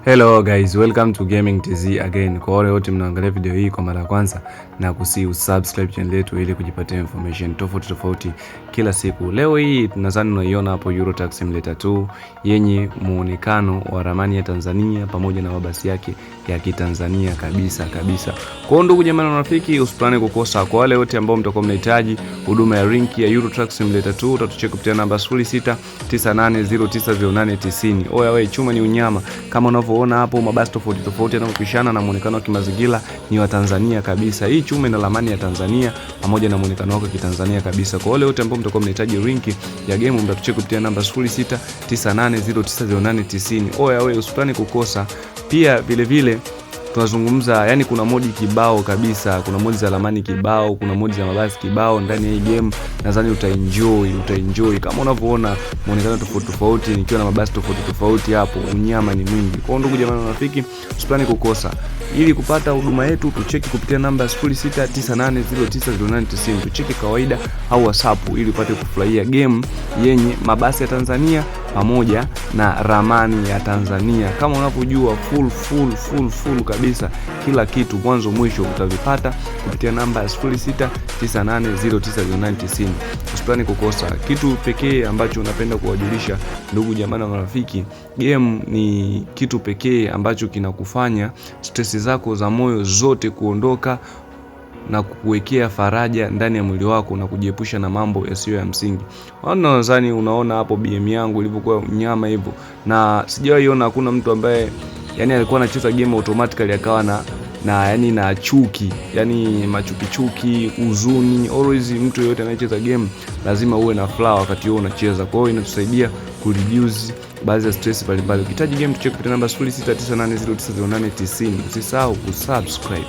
Hello guys, welcome to Gaming TZ again. Kwa wale wote mnaangalia video hii kwa mara ya kwanza, nakusihi usubscribe channel yetu ili kujipatia information tofauti tofauti kila siku. Leo hii tunadhani unaiona hapo Euro Truck Simulator 2 yenye muonekano wa ramani ya Tanzania pamoja na mabasi yake ya Kitanzania kabisa kabisa. Kwa hiyo ndugu jamaa na marafiki, usiplani kukosa. Kwa wale wote ambao mtakuwa mnahitaji huduma ya link ya Euro Truck Simulator 2, utatucheki kupitia namba 0698090890. Oya we, chuma ni unyama kama unavyoona hapo, mabasi tofauti tofauti yanavyopishana na muonekano wa kimazingira ni wa Tanzania kabisa. Hii chuma ina ramani ya Tanzania pamoja na muonekano wake kitanzania kabisa. Kwa wale wote ambao mtakuwa mnahitaji link ya game, mtatucheki kupitia namba 0698090890. Oya we, usiplani kukosa. Pia vile vile tunazungumza, yani kuna mod kibao kabisa, kuna mod za ramani kibao, kuna mod za mabasi kibao ndani ya hii game. Nadhani utaenjoy, utaenjoy kama unavyoona muonekano tofauti tofauti, nikiwa na mabasi tofauti tofauti hapo, unyama ni mwingi. Kwa ndugu jamaa na rafiki, usiplani kukosa. Ili kupata huduma yetu, tucheki kupitia namba 0698090890, tucheki kawaida au WhatsApp ili upate kufurahia game yenye mabasi ya Tanzania pamoja na ramani ya Tanzania. Kama unavyojua, full full full full kabisa, kila kitu mwanzo mwisho utavipata kupitia namba ya 0698090890. Usiplani kukosa. Kitu pekee ambacho unapenda kuwajulisha ndugu jamaa na marafiki, game ni kitu pekee ambacho kinakufanya stress zako za moyo zote kuondoka na kukuwekea faraja ndani ya mwili wako na kujiepusha na mambo yasiyo ya msingi. Nadhani unaona hapo BM yangu ilivyokuwa mnyama hivyo, na sijawahi ona, hakuna mtu ambaye yani alikuwa anacheza game automatically akawa na yani na chuki, yani machukichuki, huzuni. Always mtu yeyote anayecheza game lazima uwe na furaha wakati huo unacheza. Kwa hiyo inatusaidia kureduce baadhi ya stress mbalimbali. Ukihitaji game, tucheke kupitia namba 0698090890. Usisahau kusubscribe.